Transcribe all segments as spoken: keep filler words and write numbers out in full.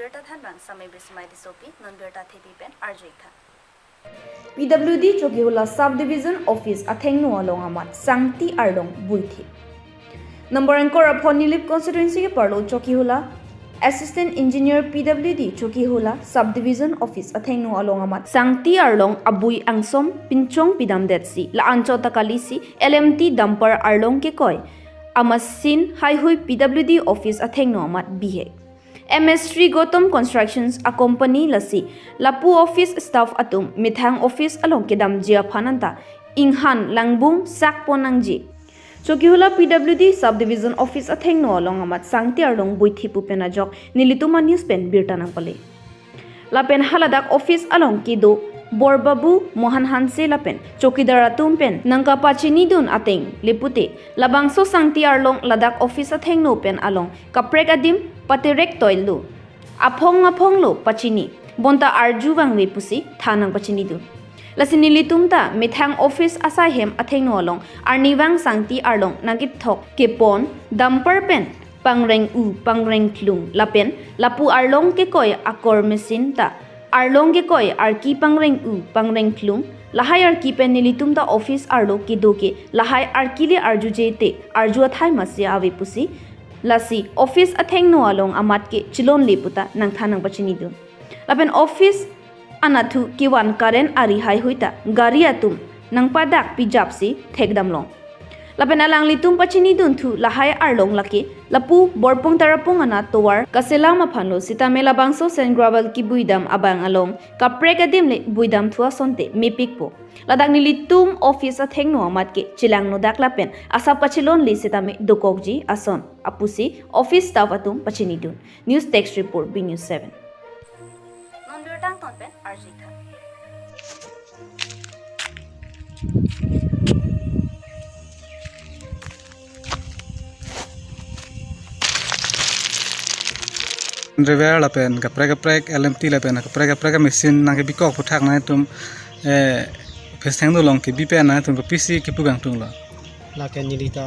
Birta thanbang Samai Bismai Tissopi, non birta thepi pen arju-ik tha. P W D Chokihola Subdivision Office athengno along amat sangti arlong buithi. Number angkor aphon Nilip constituency ke parlo Chokihola Assistant Engineer P W D Chokihola Subdivision Office athengno along amat sangti arlong abui angsom pinchong pidamdetsi la-anchot ta kalisi L M T dumper arlong kekoi amasin haihui P W D Office athengno amat bihek. M S Sri Gautam Constructions a company lasi lapu office staff atum methang office along kedamji aphan anta inghan langbung sakpon nangji. Chokihola P W D Subdivision Office athengno along amat sangti arlong buithi pu pen ajok nelitum a news pen birta nangpale. Lapen haladak office along kedo Borbabu Mohan Hanse lapen chokidar atum pen nangkapachinidun ateng le pute labangso sangti arlong ladak office athengno pen along kaprek adim paterek toilo. Aphong aphong lo pachini. Bonta arju vangve pusi than nangpachinidun. Lasi nelitum ta methang office asai hem athengno along arnivang sangti arlong nangkethok kepon dumper pen pangreng-u pangrengklung lapen lapu arlong kekoi akor machine ta arlong kekoi arki pangreng-u pangrengklung lahai arki pen nelitum ta office arlo kedo ke lahai arki le arjuje te arju athai masi ave pusi lasi office athengno along amat ke chilonle puta nangthan nangpachinidun. Lapen office anatthu kevan current ari haihui ta gari atum nangpadak pijapsi thekdamlong. Lapen alanglitum pachinidunthu lahai arlong lake lapu Borpung Tarapung anat tovar kaselam aphanlo sitame labangso sand gravel kebuidam abang along kaprek adim le buidamthu asonte mepikpo. Ladak nelitum office athengno amat ke chelangnodak lapen asap kachelonle sitame dokokji ason apusi office staff atum pachinidun. News Desk Report, B News seven. Non birta angton pen arju-ik tha. Rever lapen kaprek kaprek L M T lapen kaprek kaprek machine nangkebikok aphuthak nangtum, eh, office athengno along kebi pen nangtum kopisi kepu kangtunglo. Lake neli ta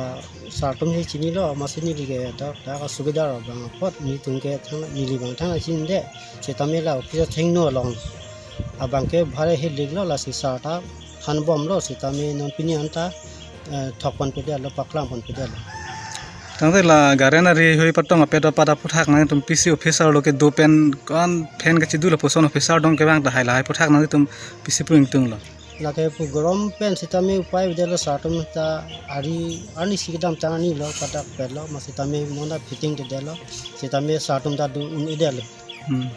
sir atum si chinilo, amatsi neli ke dak dak a chokidar abang apot nelitum ke thang neli abang thang chinide. Sitame la office athengno along abang ke bhare hiliklo, lasi sir ta thanbomlo sitame non pini anta, eh, thokponpedetlo, paklamponpedetlo. Tangte la gari nari hui patong apet apat aphuthak nangtum pisi office arlo kedo pen ko-an phen kachidu lapuson office adong kevang tahai lahai aphuthak nangtum pisi pu ingtunglo. Lake pu gorom pen sitame upai avedetlo, sir atum ta ari arnisi kedamtang arnilo kadak petlo, amat sitame non ta fitting dedetlo, sitame sir atum ta do un-edetlo. Hmm.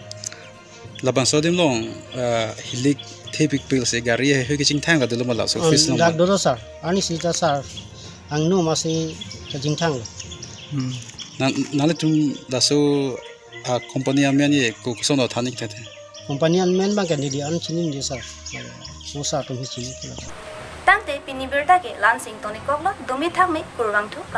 Labangso adim along, ah, hilik thepikpik si gari haihui kechingthang kadolo ma laso office along? Dak dolo sir, arnisi ta sir angno amatsi kachingthanglo. Hmm. Na, nanglitum laso, ah, company amen ye ko koson than-ik tha te? Company amen abang ke neli an chinine sir. Mo sir atum si chini. Tangte pini birta ke la-ansi ingtonikoklo, dome thakme, kurvangthu, kardom.